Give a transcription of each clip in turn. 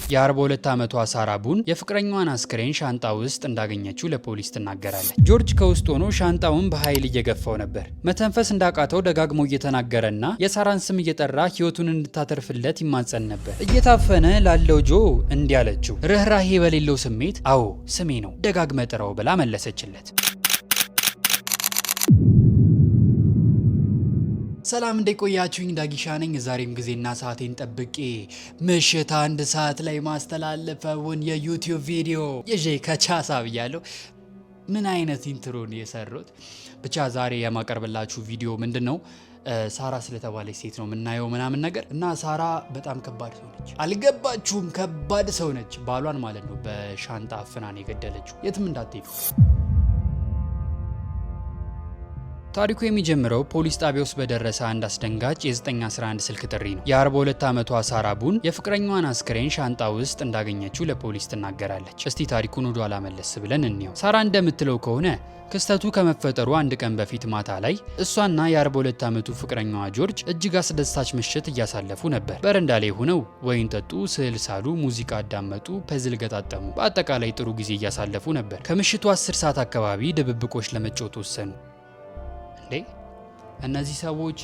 የ42 ዓመቷ ሳራ ቡን የፍቅረኛዋን አስክሬን ሻንጣ ውስጥ እንዳገኘችው ለፖሊስ ትናገራለች። ጆርጅ ከውስጥ ሆኖ ሻንጣውን በኃይል እየገፋው ነበር። መተንፈስ እንዳቃተው ደጋግሞ እየተናገረና የሳራን ስም እየጠራ ሕይወቱን እንድታተርፍለት ይማጸን ነበር። እየታፈነ ላለው ጆ እንዲህ አለችው፣ ርኅራሄ በሌለው ስሜት "አዎ፣ ስሜ ነው፣ ደጋግመህ ጥራው" ብላ መለሰችለት። ሰላም፣ እንዴት ቆያችሁኝ? ዳጊሻ ነኝ። ዛሬም ጊዜና ሰዓቴን ጠብቄ ምሽት 1 ሰዓት ላይ ማስተላለፈውን የ YouTube ቪዲዮ ይዤ ከቻሳ ብያለሁ። ምን አይነት intro ነው የሰሩት? ብቻ ዛሬ የማቀርብላችሁ ቪዲዮ ምንድን ነው? ሳራ ስለተባለች ሴት ነው የምናየው ምናምን ነገር። እና ሳራ በጣም ከባድ ሰው ነች። አልገባችሁም? ከባድ ሰው ነች። ባሏን ማለት ነው በሻንጣ አፍና ነው የገደለችው። የትም እንዳትሄዱ። ታሪኩ የሚጀምረው ፖሊስ ጣቢያ ውስጥ በደረሰ አንድ አስደንጋጭ የ911 ስልክ ጥሪ ነው። የ42 ዓመቷ ሳራ ቡን የፍቅረኛዋን አስክሬን ሻንጣ ውስጥ እንዳገኘችው ለፖሊስ ትናገራለች። እስቲ ታሪኩን ወደ ኋላ መለስ ብለን እንየው። ሳራ እንደምትለው ከሆነ ክስተቱ ከመፈጠሩ አንድ ቀን በፊት ማታ ላይ እሷና የ42 ዓመቱ ፍቅረኛዋ ጆርጅ እጅግ አስደሳች ምሽት እያሳለፉ ነበር። በረንዳ ላይ ሆነው ወይን ጠጡ፣ ስዕል ሳሉ፣ ሙዚቃ አዳመጡ፣ puzzle ገጣጠሙ። በአጠቃላይ ጥሩ ጊዜ እያሳለፉ ነበር። ከምሽቱ 10 ሰዓት አካባቢ ድብብቆሽ ለመጫወት ወሰኑ። እንዴ፣ እነዚህ ሰዎች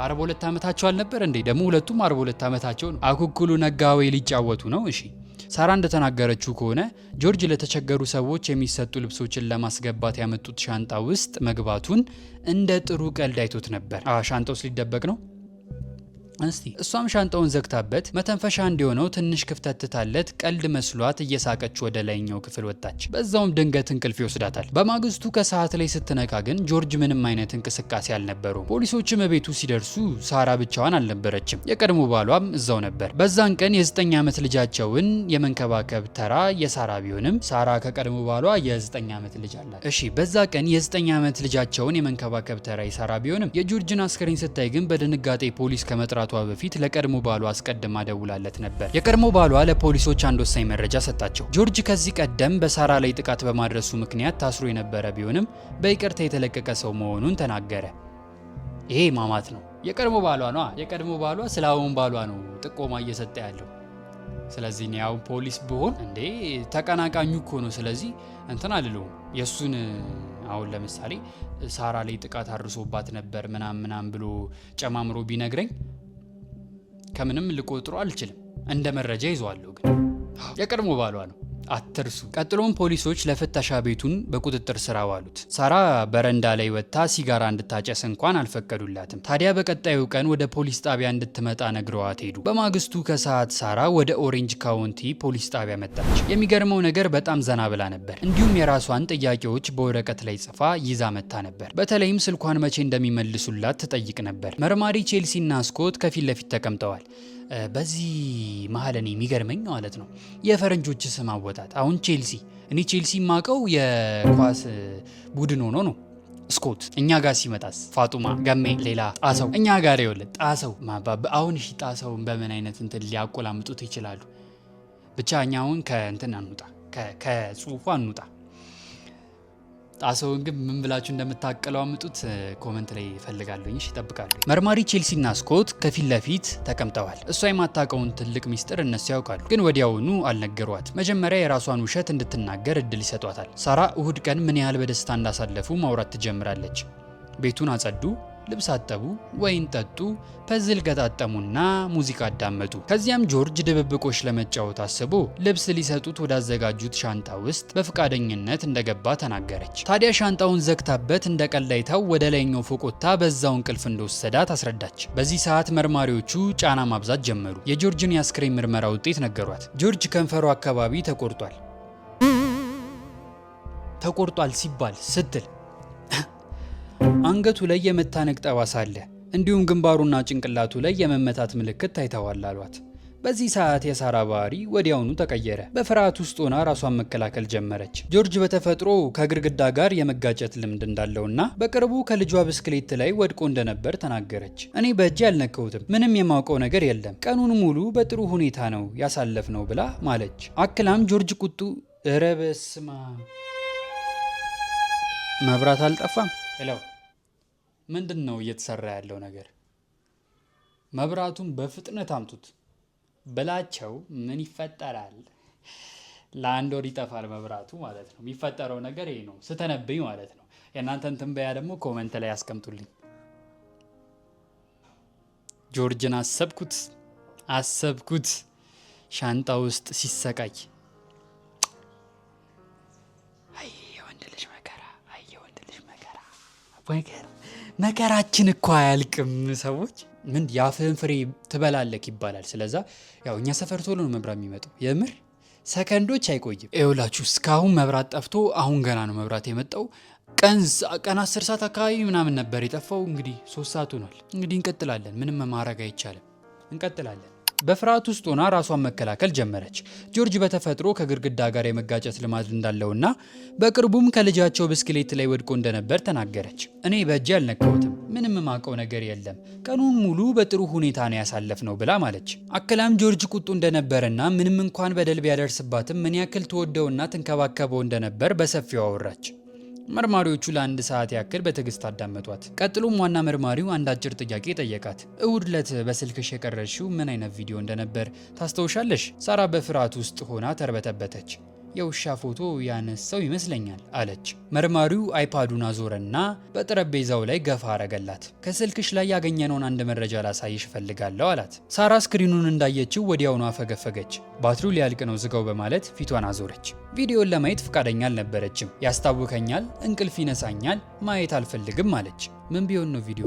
42 ዓመታቸው አልነበር እንዴ? ደግሞ ሁለቱም 42 ዓመታቸው ነው። አኩኩሉ ነጋዌ ሊጫወቱ ነው። እሺ፣ ሳራ እንደተናገረችው ከሆነ ጆርጅ ለተቸገሩ ሰዎች የሚሰጡ ልብሶችን ለማስገባት ያመጡት ሻንጣ ውስጥ መግባቱን እንደ ጥሩ ቀልድ አይቶት ነበር። ሻንጣ ውስጥ ሊደበቅ ነው። እስቲ እሷም ሻንጣውን ዘግታበት መተንፈሻ እንዲሆነው ትንሽ ክፍተት ትታለት ቀልድ መስሏት እየሳቀች ወደ ላይኛው ክፍል ወጣች። በዛውም ድንገት እንቅልፍ ይወስዳታል። በማግስቱ ከሰዓት ላይ ስትነቃ ግን ጆርጅ ምንም አይነት እንቅስቃሴ አልነበረውም። ፖሊሶችም ቤቱ ሲደርሱ ሳራ ብቻዋን አልነበረችም። የቀድሞ ባሏም እዛው ነበር። በዛን ቀን የ9 ዓመት ልጃቸውን የመንከባከብ ተራ የሳራ ቢሆንም፣ ሳራ ከቀድሞ ባሏ የ9 ዓመት ልጅ አላት። እሺ፣ በዛ ቀን የ9 ዓመት ልጃቸውን የመንከባከብ ተራ የሳራ ቢሆንም የጆርጅን አስክሬን ስታይ ግን በድንጋጤ ፖሊስ ከመጥራቷ በፊት ለቀድሞ ባሏ አስቀድማ ደውላለት ነበር። የቀድሞ ባሏ ለፖሊሶች አንድ ወሳኝ መረጃ ሰጣቸው። ጆርጅ ከዚህ ቀደም በሳራ ላይ ጥቃት በማድረሱ ምክንያት ታስሮ የነበረ ቢሆንም በይቅርታ የተለቀቀ ሰው መሆኑን ተናገረ። ይሄ ማማት ነው። የቀድሞ ባሏ ነዋ። የቀድሞ ባሏ ስለ አሁን ባሏ ነው ጥቆማ እየሰጠ ያለው። ስለዚህ እኔ አሁን ፖሊስ ብሆን፣ እንዴ፣ ተቀናቃኙ እኮ ነው። ስለዚህ እንትን አልለውም። የእሱን አሁን ለምሳሌ ሳራ ላይ ጥቃት አድርሶባት ነበር ምናም ምናም ብሎ ጨማምሮ ቢነግረኝ ከምንም ልቆጥሮ አልችልም። እንደ መረጃ ይዘዋለሁ። ግን የቀድሞ ባሏ ነው፣ አትርሱ። ቀጥሎም ፖሊሶች ለፍተሻ ቤቱን በቁጥጥር ስር አዋሉት። ሳራ በረንዳ ላይ ወጥታ ሲጋራ እንድታጨስ እንኳን አልፈቀዱላትም። ታዲያ በቀጣዩ ቀን ወደ ፖሊስ ጣቢያ እንድትመጣ ነግረዋት ሄዱ። በማግስቱ ከሰዓት ሳራ ወደ ኦሬንጅ ካውንቲ ፖሊስ ጣቢያ መጣች። የሚገርመው ነገር በጣም ዘና ብላ ነበር። እንዲሁም የራሷን ጥያቄዎች በወረቀት ላይ ጽፋ ይዛ መጥታ ነበር። በተለይም ስልኳን መቼ እንደሚመልሱላት ትጠይቅ ነበር። መርማሪ ቼልሲና ስኮት ከፊት ለፊት ተቀምጠዋል። በዚህ መሀል እኔ የሚገርመኝ ማለት ነው የፈረንጆች ስም አወጣጥ። አሁን ቼልሲ፣ እኔ ቼልሲ የማውቀው የኳስ ቡድን ሆኖ ነው። ስኮት እኛ ጋር ሲመጣስ ፋጡማ፣ ገሜ፣ ሌላ ጣሰው እኛ ጋር ይኸውልህ ጣሰው። አሁን እሺ፣ ጣሰውን በምን አይነት እንትን ሊያቆላምጡት ይችላሉ? ብቻ እኛ አሁን ከእንትን አንውጣ፣ ከጽሁፉ አንውጣ። ጣሰውን ግን ምን ብላችሁ እንደምታቀለዋምጡት comment ላይ እፈልጋለሁኝ። እሺ፣ እጠብቃለሁ። መርማሪ ቼልሲና ስኮት ከፊት ለፊት ተቀምጠዋል። እሷ የማታውቀውን ትልቅ ሚስጥር እነሱ ያውቃሉ፣ ግን ወዲያውኑ አልነገሯት። መጀመሪያ የራሷን ውሸት እንድትናገር እድል ይሰጧታል። ሳራ እሁድ ቀን ምን ያህል በደስታ እንዳሳለፉ ማውራት ትጀምራለች። ቤቱን አጸዱ፣ ልብስ አጠቡ፣ ወይን ጠጡ፣ puzzle ገጣጠሙና ሙዚቃ አዳመጡ። ከዚያም ጆርጅ ድብብቆሽ ለመጫወት አስቦ ልብስ ሊሰጡት ወዳዘጋጁት ሻንጣ ውስጥ በፈቃደኝነት እንደገባ ተናገረች። ታዲያ ሻንጣውን ዘግታበት እንደ ቀልድ አይታው ወደ ላይኛው ፎቅ ወጥታ በዛው እንቅልፍ እንደወሰዳት አስረዳች። በዚህ ሰዓት መርማሪዎቹ ጫና ማብዛት ጀመሩ። የጆርጅን የአስክሬን ምርመራ ውጤት ነገሯት። ጆርጅ ከንፈሩ አካባቢ ተቆርጧል። ተቆርጧል ሲባል ስትል አንገቱ ላይ የመታነቅ ጠባሳ አለ፣ እንዲሁም ግንባሩና ጭንቅላቱ ላይ የመመታት ምልክት ታይተዋል አሏት። በዚህ ሰዓት የሳራ ባህሪ ወዲያውኑ ተቀየረ። በፍርሃት ውስጥ ሆና ራሷን መከላከል ጀመረች። ጆርጅ በተፈጥሮ ከግድግዳ ጋር የመጋጨት ልምድ እንዳለውና በቅርቡ ከልጇ ብስክሌት ላይ ወድቆ እንደነበር ተናገረች። "እኔ በእጄ አልነካሁትም፣ ምንም የማውቀው ነገር የለም፣ ቀኑን ሙሉ በጥሩ ሁኔታ ነው ያሳለፍነው" ብላ ማለች። አክላም ጆርጅ ቁጡ፣ ኧረ በስመ አብ፣ መብራት አልጠፋም። Hello፣ ምንድን ነው እየተሰራ ያለው ነገር? መብራቱን በፍጥነት አምጡት። ብላቸው ምን ይፈጠራል? ለአንድ ወር ይጠፋል መብራቱ ማለት ነው። የሚፈጠረው ነገር ይሄ ነው ስተነብይ ማለት ነው። የእናንተን ትንበያ ደግሞ comment ላይ ያስቀምጡልኝ። ጆርጅን አሰብኩት አሰብኩት ሻንጣ ውስጥ ሲሰቃይ። አይ የወንድ ልጅ መከራ፣ አይ የወንድ ልጅ መከራ፣ መከራ መከራችን እኮ አያልቅም። ሰዎች ምን የአፍህን ፍሬ ትበላለክ ይባላል። ስለዛ ያው እኛ ሰፈር ቶሎ ነው መብራት የሚመጣው፣ የምር ሰከንዶች አይቆይም። ይኸውላችሁ እስካሁን መብራት ጠፍቶ አሁን ገና ነው መብራት የመጣው። ቀን ቀን 10 ሰዓት አካባቢ ምናምን ነበር የጠፋው። እንግዲህ 3 ሰዓት ሆኗል። እንግዲህ እንቀጥላለን። ምንም ማድረግ አይቻልም። እንቀጥላለን። በፍርሃት ውስጥ ሆና ራሷን መከላከል ጀመረች። ጆርጅ በተፈጥሮ ከግድግዳ ጋር የመጋጨት ልማድ እንዳለውና በቅርቡም ከልጃቸው ብስክሌት ላይ ወድቆ እንደነበር ተናገረች። እኔ በእጄ አልነካሁትም፣ ምንም የማውቀው ነገር የለም፣ ቀኑን ሙሉ በጥሩ ሁኔታ ነው ያሳለፍነው ብላ ማለች። አክላም ጆርጅ ቁጡ እንደነበረና ምንም እንኳን በደል ቢያደርስባትም ምን ያክል ትወደውና ትንከባከበው እንደነበር በሰፊው አወራች። መርማሪዎቹ ለአንድ ሰዓት ያክል በትዕግስት አዳመጧት። ቀጥሎም ዋና መርማሪው አንድ አጭር ጥያቄ ጠየቃት። እሁድ ዕለት በስልክሽ የቀረጽሽው ምን አይነት ቪዲዮ እንደነበር ታስታውሻለሽ? ሳራ በፍርሃት ውስጥ ሆና ተርበተበተች። የውሻ ፎቶ ያነሳው ይመስለኛል አለች። መርማሪው iPad ኡን አዞረና በጠረጴዛው ላይ ገፋ አረገላት። ከስልክሽ ላይ ያገኘነውን አንድ መረጃ ላሳይሽ እፈልጋለሁ አላት። ሳራ screen ኑን እንዳየችው ወዲያውኑ አፈገፈገች። ባትሪው ሊያልቅ ነው፣ ዝጋው በማለት ፊቷን አዞረች። ቪዲዮን ለማየት ፈቃደኛ አልነበረችም። ያስታውከኛል፣ እንቅልፍ ይነሳኛል፣ ማየት አልፈልግም አለች። ምን ቢሆን ነው ቪዲዮ?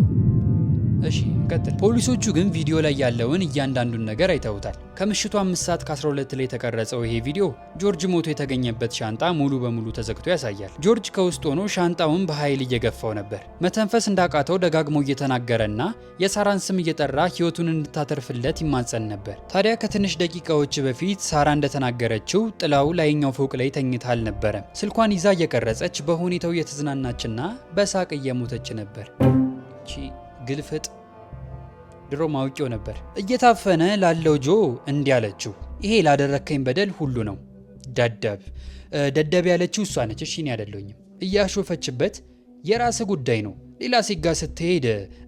እሺ እንቀጥል። ፖሊሶቹ ግን ቪዲዮ ላይ ያለውን እያንዳንዱን ነገር አይተውታል። ከምሽቱ 5 ሰዓት ከ12 ላይ የተቀረጸው ይሄ ቪዲዮ ጆርጅ ሞቶ የተገኘበት ሻንጣ ሙሉ በሙሉ ተዘግቶ ያሳያል። ጆርጅ ከውስጥ ሆኖ ሻንጣውን በኃይል እየገፋው ነበር። መተንፈስ እንዳቃተው ደጋግሞ እየተናገረና የሳራን ስም እየጠራ ሕይወቱን እንድታተርፍለት ይማጸን ነበር። ታዲያ ከትንሽ ደቂቃዎች በፊት ሳራ እንደተናገረችው ጥላው ላይኛው ፎቅ ላይ ተኝታ አልነበረም። ስልኳን ይዛ እየቀረጸች በሁኔታው እየተዝናናችና በሳቅ እየሞተች ነበር። ቺ ግልፍጥ ድሮ ማውቂው ነበር። እየታፈነ ላለው ጆ እንዲህ አለችው፣ ይሄ ላደረከኝ በደል ሁሉ ነው። ደደብ ደደብ ያለችው እሷ ነች፣ እሺ እኔ አይደለሁኝም። እያሾፈችበት የራስህ ጉዳይ ነው፣ ሌላ ሴት ጋር ስትሄድ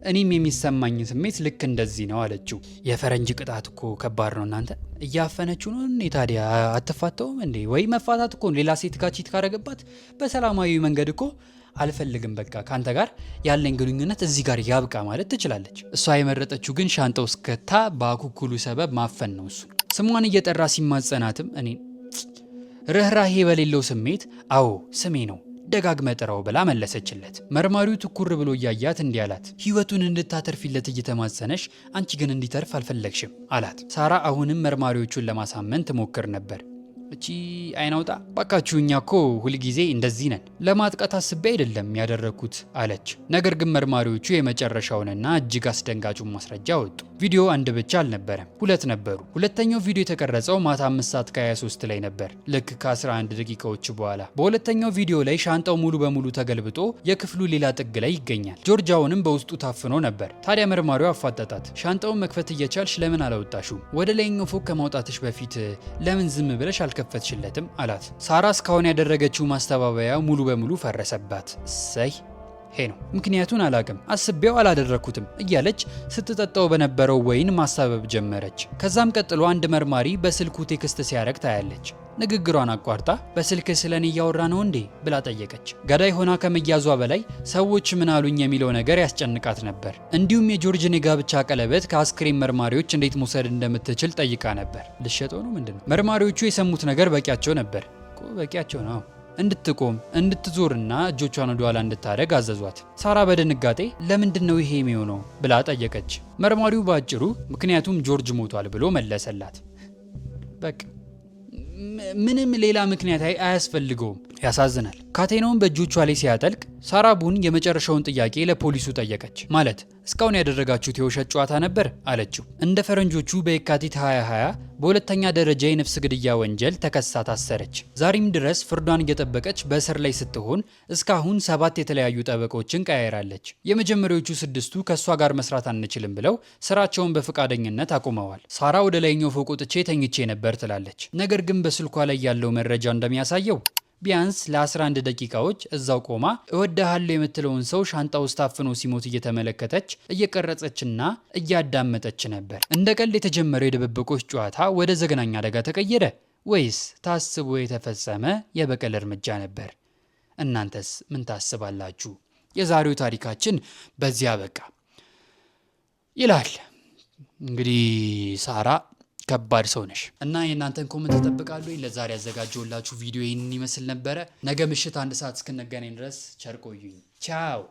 እኔም የሚሰማኝ ስሜት ልክ እንደዚህ ነው አለችው። የፈረንጅ ቅጣት እኮ ከባድ ነው እናንተ። እያፈነችው ነው እንዴ ታዲያ? አትፋተውም እንዴ? ወይ መፋታት እኮ ሌላ ሴት ጋር cheat ካረገባት በሰላማዊ መንገድ እኮ አልፈልግም፣ በቃ ከአንተ ጋር ያለኝ ግንኙነት እዚህ ጋር ያብቃ ማለት ትችላለች። እሷ የመረጠችው ግን ሻንጣ ውስጥ ከታ በአኩኩሉ ሰበብ ማፈን ነው። እሱ ስሟን እየጠራ ሲማጸናትም እኔ ርኅራሄ በሌለው ስሜት አዎ ስሜ ነው፣ ደጋግመህ ጥራው ብላ መለሰችለት። መርማሪው ትኩር ብሎ እያያት እንዲህ አላት፣ ህይወቱን እንድታተርፊለት እየተማጸነሽ አንቺ ግን እንዲተርፍ አልፈለግሽም አላት። ሳራ አሁንም መርማሪዎቹን ለማሳመን ትሞክር ነበር። እቺ አይናውጣ ባካችሁ፣ እኛ እኮ ሁልጊዜ እንደዚህ ነን። ለማጥቃት አስቤ አይደለም ያደረግኩት አለች። ነገር ግን መርማሪዎቹ የመጨረሻውንና እጅግ አስደንጋጩን ማስረጃ አወጡ። ቪዲዮ አንድ ብቻ አልነበረም፣ ሁለት ነበሩ። ሁለተኛው ቪዲዮ የተቀረጸው ማታ 5 ሰዓት ከ23 ላይ ነበር፣ ልክ ከ11 ደቂቃዎች በኋላ። በሁለተኛው ቪዲዮ ላይ ሻንጣው ሙሉ በሙሉ ተገልብጦ የክፍሉ ሌላ ጥግ ላይ ይገኛል። ጆርጅ አሁንም በውስጡ ታፍኖ ነበር። ታዲያ መርማሪው አፋጠጣት። ሻንጣውን መክፈት እየቻልሽ ለምን አላወጣሽውም? ወደ ላይኛው ፎቅ ከማውጣትሽ በፊት ለምን ዝም ብለሽ አልከፈትሽለትም? አላት። ሳራ እስካሁን ያደረገችው ማስተባበያ ሙሉ በሙሉ ፈረሰባት። እሰይ ሄ ነው ምክንያቱን አላቅም፣ አስቤው አላደረግኩትም እያለች ስትጠጣው በነበረው ወይን ማሳበብ ጀመረች። ከዛም ቀጥሎ አንድ መርማሪ በስልኩ text ሲያደርግ ታያለች። ንግግሯን አቋርጣ በስልክ ስለኔ እያወራ ነው እንዴ ብላ ጠየቀች። ገዳይ ሆና ከመያዟ በላይ ሰዎች ምን አሉኝ የሚለው ነገር ያስጨንቃት ነበር። እንዲሁም የጆርጅን የጋብቻ ቀለበት ከአስክሬን መርማሪዎች እንዴት መውሰድ እንደምትችል ጠይቃ ነበር። ልሸጠው ነው ምንድን ነው? መርማሪዎቹ የሰሙት ነገር በቂያቸው ነበር። በቂያቸው ነው። እንድትቆም፣ እንድትዞርና እጆቿን ወደ ኋላ እንድታደርግ አዘዟት። ሳራ በድንጋጤ ለምንድን ነው ይሄ የሚሆነው ብላ ጠየቀች። መርማሪው በአጭሩ ምክንያቱም ጆርጅ ሞቷል ብሎ መለሰላት። በቃ ምንም ሌላ ምክንያት አያስፈልገውም። ያሳዝናል። ካቴናውን በእጆቿ ላይ ሲያጠልቅ ሳራ ቡን የመጨረሻውን ጥያቄ ለፖሊሱ ጠየቀች። ማለት እስካሁን ያደረጋችሁት የውሸት ጨዋታ ነበር አለችው። እንደ ፈረንጆቹ በየካቲት 2020 በሁለተኛ ደረጃ የነፍስ ግድያ ወንጀል ተከሳ ታሰረች። ዛሬም ድረስ ፍርዷን እየጠበቀች በእስር ላይ ስትሆን እስካሁን ሰባት የተለያዩ ጠበቆችን ቀያይራለች። የመጀመሪያዎቹ ስድስቱ ከእሷ ጋር መስራት አንችልም ብለው ስራቸውን በፈቃደኝነት አቁመዋል። ሳራ ወደ ላይኛው ፎቅ ወጥቼ ተኝቼ ነበር ትላለች። ነገር ግን በስልኳ ላይ ያለው መረጃ እንደሚያሳየው ቢያንስ ለ11 ደቂቃዎች እዛው ቆማ እወድሃለሁ የምትለውን ሰው ሻንጣ ውስጥ ታፍኖ ሲሞት እየተመለከተች፣ እየቀረጸችና እያዳመጠች ነበር። እንደ ቀልድ የተጀመረው የድብብቆች ጨዋታ ወደ ዘግናኝ አደጋ ተቀየረ ወይስ ታስቦ የተፈጸመ የበቀል እርምጃ ነበር? እናንተስ ምን ታስባላችሁ? የዛሬው ታሪካችን በዚያ በቃ ይላል። እንግዲህ ሳራ ከባድ ሰው ነሽ እና የእናንተን comment እጠብቃለሁ። ለዛሬ ያዘጋጀሁላችሁ ቪዲዮ ይህንን ይመስል ነበረ። ነገ ምሽት 1 ሰዓት እስክንገናኝ ድረስ ቸር ቆዩኝ። ቻው።